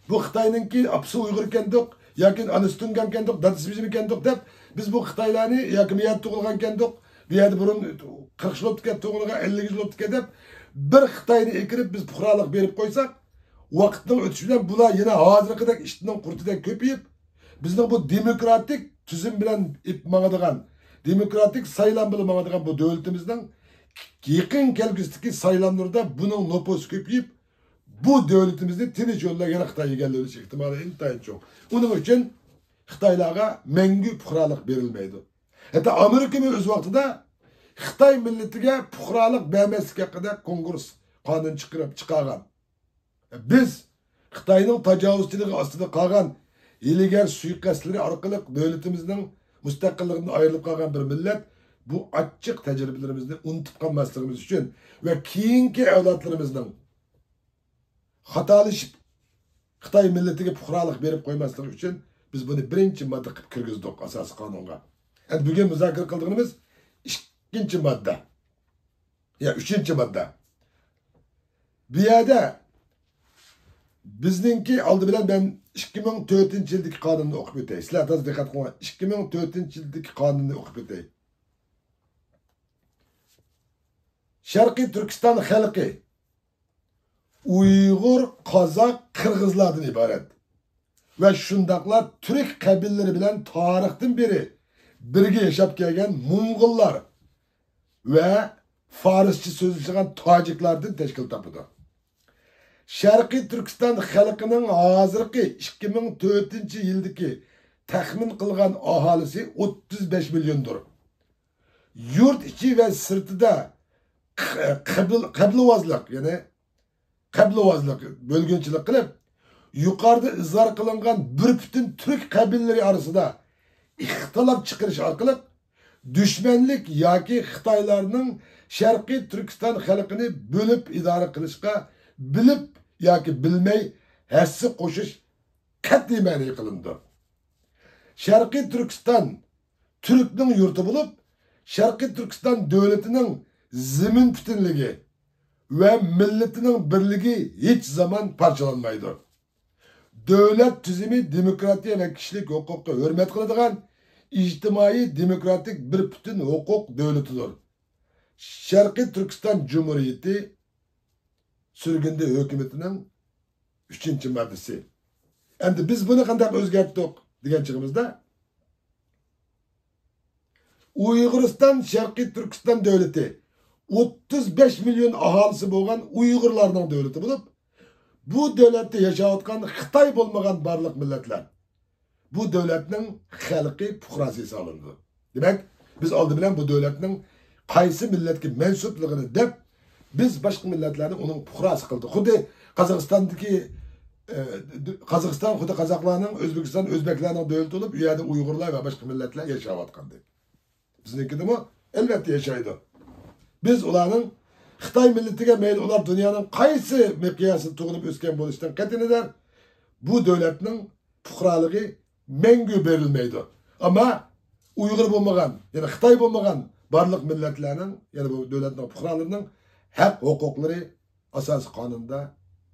بۇ خىتاينىڭكى ئاپىسى ئۇيغۇر ئىكەندۇق ياكى ئانىسى تۇڭگان ئىكەندۇق، دادىسى بىجىم ئىكەندۇق دەپ، بىز بۇ خىتايلارنى ياكى مىيادە تۇغۇلغان ئىكەندۇق، بۇ يەردە بۇرۇن قىرىق يىل بوپتىكەن تۇغۇلغان، ئەللىك يىل بوپتىكەن دەپ، بىر خىتاينى ئەكىرىپ بىز پۇقرالىق بېرىپ قويساق، ۋاقىتنىڭ ئۆتۈشى بىلەن بۇلار يەنە ھازىرقىدەك ئىتنىڭ قۇرتىدەك كۆپىيىپ، بىزنىڭ بۇ دېموكراتىك تۈزۈم بىلەن ئېلىپ ماڭىدىغان، دېموكراتىك سايلام بىلەن ماڭىدىغان بۇ دۆلىتىمىزنىڭ يېقىن كەلگۈسىدىكى سايلاملىرىدا بۇنىڭ نوپۇسى كۆپىيىپ، بۇ دۆلىتىمىزنى تىنچ يولدا يەنە خىتاي ئىگىلىۋېلىش ئېھتىمالى ئىنتايىن چوڭ. ئۇنىڭ ئۈچۈن خىتايلارغا مەڭگۈ پۇقرالىق بېرىلمەيدۇ. ھەتتا ئامېرىكىمۇ ئۆز ۋاقتىدا خىتاي مىللىتىگە پۇقرالىق بەرمەسلىك ھەققىدە كونگرېس قانۇن چىقىرىپ چىقارغان. بىز خىتاينىڭ تاجاۋۇزچىلىقى ئاستىدا قالغان ھىيلىگەر سۇيىقەستلىرى ئارقىلىق دۆلىتىمىزنىڭ مۇستەقىللىقىدىن ئايرىلىپ قالغان بىر مىللەت، بۇ ئاچچىق تەجرىبىلىرىمىزنى ئۇنتۇپ قالماسلىقىمىز ئۈچۈن ۋە كېيىنكى ئەۋلادلىرىمىزنىڭ خاتالىشىپ خىتاي مىللىتىگە پۇقرالىق بېرىپ قويماسلىقى ئۈچۈن بىز بۇنى بىرىنچى ماددا قىلىپ كىرگۈزدۇق ئاساسىي قانۇنغا. ئەمدى بۈگۈن مۇزاكىرە قىلىدىغىنىمىز ئىككىنچى ماددا. يا، ئۈچىنچى ماددا. بۇ يەردە بىزنىڭكى ئالدى بىلەن مەن ئىككى مىڭ تۆتىنچى يىلدىكى قانۇننى ئوقۇپ ئۆتەي. سىلەر تازا دىققەت قىلىڭلار. ئىككى مىڭ تۆتىنچى يىلدىكى قانۇننى ئوقۇپ ئۆتەي. شەرقىي تۈركىستان خەلقى ئۇيغۇر، قازاق، قىرغىزلاردىن ئىبارەت ۋە شۇنداقلا تۈرك قەبىلىلىرى بىلەن تارىختىن بېرى بىرگە ياشاپ كەلگەن موڭغۇللار ۋە فارسچە سۆزلىشىدىغان تاجىكلاردىن تەشكىل تاپىدۇ. شەرقىي تۈركىستان خەلقىنىڭ ھازىرقى ئىككى مىڭ تۆتىنچى يىلدىكى تەخمىن قىلغان ئاھالىسى ئوتتۇز بەش مىليوندۇر. يۇرت ئىچى ۋە سىرتىدا ق-، قەبىل-، قەبىلىۋازلىق، يەنى قەبىلىۋازلىق، بۆلگۈنچىلىك قىلىپ، يۇقىرىدا ئىزھار قىلىنغان بىر پۈتۈن تۈرك قەبىلىلىرى ئارىسىدا ئىختىلاپ چىقىرىش ئارقىلىق دۈشمەنلىك ياكى خىتايلارنىڭ شەرقىي تۈركىستان خەلقىنى بۆلۈپ ئىدارە قىلىشقا بىلىپ ياكى بىلمەي ھەسسە قوشۇش قەتئىي مەنئى قىلىنىدۇ. شەرقىي تۈركىستان تۈركنىڭ يۇرتى بولۇپ، شەرقىي تۈركىستان دۆلىتىنىڭ زېمىن پۈتۈنلۈكى ۋە مىللىتىنىڭ بىرلىكى ھېچ زامان پارچىلانمايدۇ. دۆلەت تۈزۈمى دېموكراتىيە ۋە كىشىلىك ھوقۇققا ھۆرمەت قىلىدىغان، ئىجتىمائىي دېموكراتىك بىر پۈتۈن ھوقۇق دۆلىتىدۇر. شەرقىي تۈركىستان جۇمھۇرىيىتى سۈرگۈندە ھۆكۈمىتىنىڭ ئۈچىنچى ماددىسى. ئەمدى بىز بۇنى قانداق ئۆزگەرتتۇق دېگەن چېغىمىزدا، ئۇيغۇرىستان شەرقىي تۈركىستان دۆلىتى ئوتتۇز بەش مىليون ئاھالىسى بولغان ئۇيغۇرلارنىڭ دۆلىتى بولۇپ، بۇ دۆلەتتە ياشاۋاتقان خىتاي بولمىغان بارلىق مىللەتلەر بۇ دۆلەتنىڭ خەلقى، پۇقراسى ھېسابلىنىدۇ. دېمەك، بىز ئالدى بىلەن بۇ دۆلەتنىڭ قايسى مىللەتكە مەنسۇپلۇقىنى دەپ، بىز باشقا مىللەتلەرنى ئۇنىڭ پۇقراسى قىلدۇق. خۇددى قازاقىستاندىكى، ئە، قازاقىستان خۇددى قازاقلارنىڭ، ئۆزبېكىستان ئۆزبەكلەرنىڭ دۆلىتى بولۇپ، ئۇ يەردە ئۇيغۇرلار ۋە باشقا مىللەتلەر ياشاۋاتقاندەك. بىزنىڭكىدىمۇ ئەلۋەتتە ياشايدۇ. بىز ئۇلارنىڭ خىتاي مىللىتىگە، مەيلى ئۇلار دۇنيانىڭ قايسى مىقياسىدا تۇغۇلۇپ ئۆسكەن بولۇشىدىن قەتئىينەزەر، بۇ دۆلەتنىڭ پۇقرالىقى مەڭگۈ بېرىلمەيدۇ. ئەمما ئۇيغۇر بولمىغان، يەنى خىتاي بولمىغان بارلىق مىللەتلەرنىڭ، يەنى بۇ دۆلەتنىڭ پۇقرالىرىنىڭ ھەق ھوقۇقلىرى ئاساسىي قانۇندا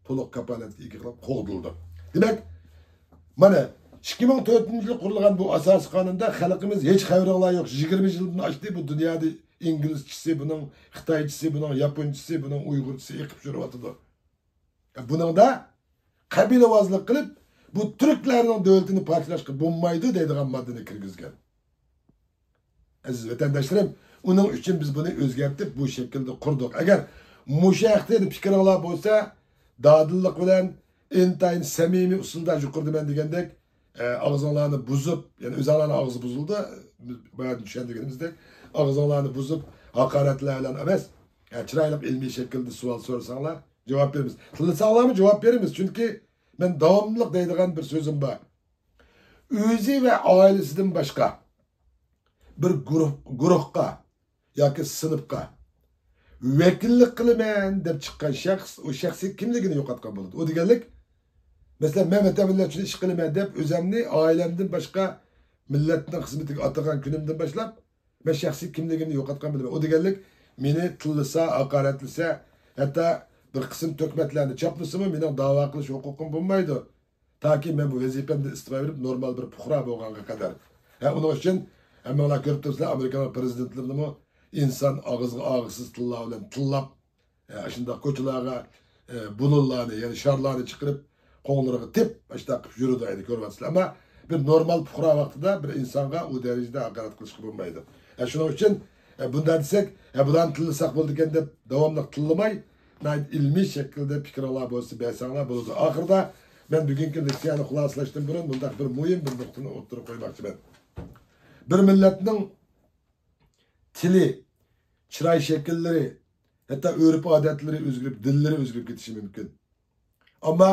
تولۇق كاپالەتكە ئىگە قىلىپ قوغدىلىدۇ. دېمەك، مانا، ئىككى مىڭ تۆتىنچى يىل قۇرۇلغان بۇ ئاساسىي قانۇندا خەلقىمىز ھېچ خەۋىرىڭلار يوق، يىگىرمە يىلدىن ئاشتى بۇ دۇنيادا ئىنگلىزچىسى، بۇنىڭ خىتايچىسى، بۇنىڭ ياپونچىسى، بۇنىڭ ئۇيغۇرچىسى ئېقىپ يۈرۈۋاتىدۇ. بۇنىڭدا قەبىلىۋازلىق قىلىپ، بۇ تۈركلەرنىڭ دۆلىتىنى پارچىلاشقا بولمايدۇ دەيدىغان ماددىنى كىرگۈزگەن. ئەزىز ۋەتەنداشلىرىم، ئۇنىڭ ئۈچۈن بىز بۇنى ئۆزگەرتىپ، بۇ شەكىلدە قۇردۇق. ئەگەر مۇشۇ ھەقتە پىكرىڭلار بولسا، دادىللىق بىلەن، ئىنتايىن سەمىمىي ئۇسۇلدا، يۇقىرىدا مەن دېگەندەك، ئە، ئاغزىڭلارنى بۇزۇپ، يەنى ئۆزۈڭلارنىڭ ئاغزى بۇزۇلدى، بىز بايادىن چۈشەندۈرگىنىمىزدەك، ئاغزىڭلارنى بۇزۇپ، ھاقارەتلەر بىلەن ئەمەس، ئە، چىرايلىق ئىلمىي شەكىلدە سوئال سورىساڭلار، جاۋاب بېرىمىز. تىللىساڭلارمۇ جاۋاب بېرىمىز، چۈنكى مەن داۋاملىق دەيدىغان بىر سۆزۈم بار. ئۆزى ۋە ئائىلىسىدىن باشقا بىر گۇرۇھ، گۇرۇھقا ياكى سىنىپقا ۋەكىللىك قىلىمەن دەپ چىققان شەخس ئۇ شەخسىي كىملىكىنى يوقاتقان بولىدۇ. ئۇ دېگەنلىك، مەسىلەن، مەن ۋەتەن مىللەت ئۈچۈن ئىش قىلىمەن دەپ ئۆزەمنى ئائىلەمدىن باشقا مىللەتنىڭ خىزمىتىگە ئاتىغان كۈنۈمدىن باشلاپ، مەن شەخسىي كىملىكىمنى يوقاتقان بولىمەن. ئۇ دېگەنلىك، مېنى تىللىسا، ھاقارەتلىسە، ھەتتا بىر قىسىم تۆھمەتلەرنى چاپلىسىمۇ، مېنىڭ داۋا قىلىش ھوقۇقۇم بولمايدۇ. تاكى مەن بۇ ۋەزىپەمدىن ئىستېپا بېرىپ، نورمال بىر پۇقرا بولغانغا قەدەر. ھە، ئۇنىڭ ئۈچۈن ھەممىڭلار كۆرۈپ تۇرۇپسىلەر، ئامېرىكانىڭ پرېزىدېنتلىرىنىمۇ ئىنسان ئاغزىغا ئاغزىسىز تىللار بىلەن تىللاپ، ئە، شۇنداق كوچىلارغا، ئە، بۇلۇنلارنى، يەنى شارلارنى چىقىرىپ، قوڭلىرىغا تېپ، ئاشۇنداق قىلىپ يۈرىدۇ، ئەينى كۆرۈۋاتىسىلەر. ئەمما بىر نورمال پۇقرا ۋاقتىدا بىر ئىنسانغا ئۇ دەرىجىدە ھاقارەت قىلىشقا بولمايدۇ. ئە، شۇنىڭ ئۈچۈن، ئە، بۇنداق دېسەك، ئە، بۇلارنى تىللىساق بولىدىكەن دەپ داۋاملىق تىللىماي، ناھايىتى ئىلمىي شەكىلدە پىكرىڭلار بولسا بەرسەڭلار بولىدۇ. ئاخىرىدا مەن بۈگۈنكى لېكسىيەنى خۇلاسىلاشتىن بۇرۇن مۇنداق بىر مۇھىم بىر نۇقتىنى ئوتتۇرىغا قويماقچىمەن. بىر مىللەتنىڭ تىلى، چىراي شەكىللىرى، ھەتتا ئۆرپ-ئادەتلىرى ئۆزگىرىپ، دىنلىرى ئۆزگىرىپ كېتىشى مۇمكىن. ئەمما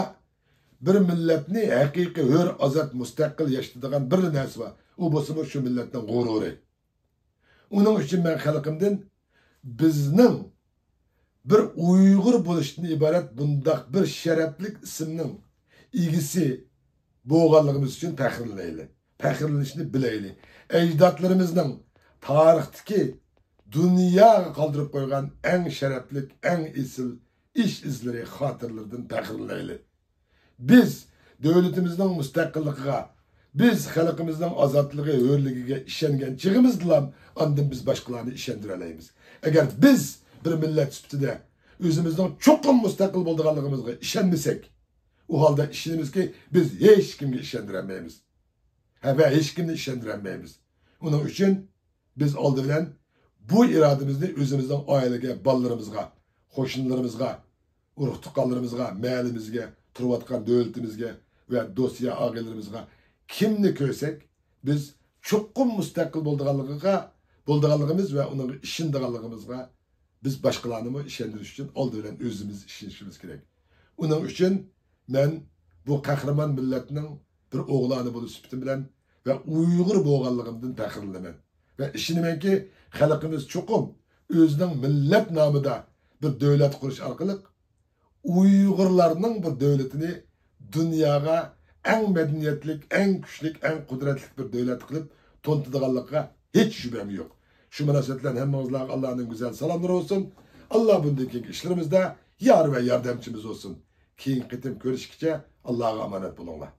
بىر مىللەتنى ھەقىقىي ھۆر، ئازاد، مۇستەقىل ياشىتىدىغان بىرلا نەرسە بار. ئۇ بولسىمۇ شۇ مىللەتنىڭ غۇرۇرى. ئۇنىڭ ئۈچۈن مەن خەلقىمدىن بىزنىڭ بىر ئۇيغۇر بولۇشتىن ئىبارەت بۇنداق بىر شەرەپلىك ئىسىمنىڭ ئىگىسى بولغانلىقىمىز ئۈچۈن پەخىرلىنەيلى. پەخىرلىنىشنى بىلەيلى. ئەجدادلىرىمىزنىڭ تارىختىكى دۇنياغا قالدۇرۇپ قويغان ئەڭ شەرەپلىك، ئەڭ ئېسىل ئىش ئىزلىرى، خاتىرىلىرىدىن پەخىرلىنەيلى. بىز دۆلىتىمىزنىڭ مۇستەقىللىقىغا، بىز خەلقىمىزنىڭ ئازادلىقى، ھۆرلۈكىگە ئىشەنگەن چېغىمىزدىلا ئاندىن بىز باشقىلارنى ئىشەندۈرەلەيمىز. ئەگەر بىز بىر مىللەت سۈپىتىدە ئۆزىمىزنىڭ چوقۇم مۇستەقىل بولىدىغانلىقىمىزغا ئىشەنمىسەك، ئۇ ھالدا ئىشىنىمىزكى، بىز ھېچكىمگە ئىشەندۈرەلمەيمىز. ھە، ۋە ھېچكىمنى ئىشەندۈرەلمەيمىز. ئۇنىڭ ئۈچۈن بىز ئالدى بىلەن بۇ ئىرادىمىزنى ئۆزىمىزنىڭ ئائىلىگە، بالىلىرىمىزغا، قوشنىلىرىمىزغا، ئۇرۇق-تۇغقانلىرىمىزغا، مەھەللىمىزگە، تۇرۇۋاتقان دۆلىتىمىزگە ۋە دوست-يار ئاغىنىلىرىمىزغا كىمنى كۆرسەك، بىز چوقۇم مۇستەقىل بولىدىغانلىقىغا، بولىدىغانلىقىمىز ۋە ئۇنىڭغا ئىشىنىدىغانلىقىمىزغا بىز باشقىلارنىمۇ ئىشەندۈرۈش ئۈچۈن ئالدى بىلەن ئۆزىمىز ئىشىنىشىمىز كېرەك. ئۇنىڭ ئۈچۈن مەن بۇ قەھرىمان مىللەتنىڭ بىر ئوغلانى بولۇش سۈپىتىم بىلەن ۋە ئۇيغۇر بولغانلىقىمدىن پەخىرلىنىمەن. ۋە ئىشىنىمەنكى، خەلقىمىز چوقۇم ئۆزىنىڭ مىللەت نامىدا بىر دۆلەت قۇرۇش ئارقىلىق ئۇيغۇرلارنىڭ بىر دۆلىتىنى دۇنياغا ئەڭ مەدەنىيەتلىك، ئەڭ كۈچلۈك، ئەڭ قۇدرەتلىك بىر دۆلەت قىلىپ تونۇتىدىغانلىقىغا ھېچ شۈبھەم يوق. شۇ مۇناسىۋەت بىلەن ھەممىڭلارغا ئاللانىڭ گۈزەل سالاملىرى بولسۇن. ئاللا بۇندىن كېيىنكى ئىشلىرىمىزدا يار ۋە ياردەمچىمىز بولسۇن. كېيىنكى قېتىم كۆرۈشكىچە ئاللاغا ئامانەت بولۇڭلار.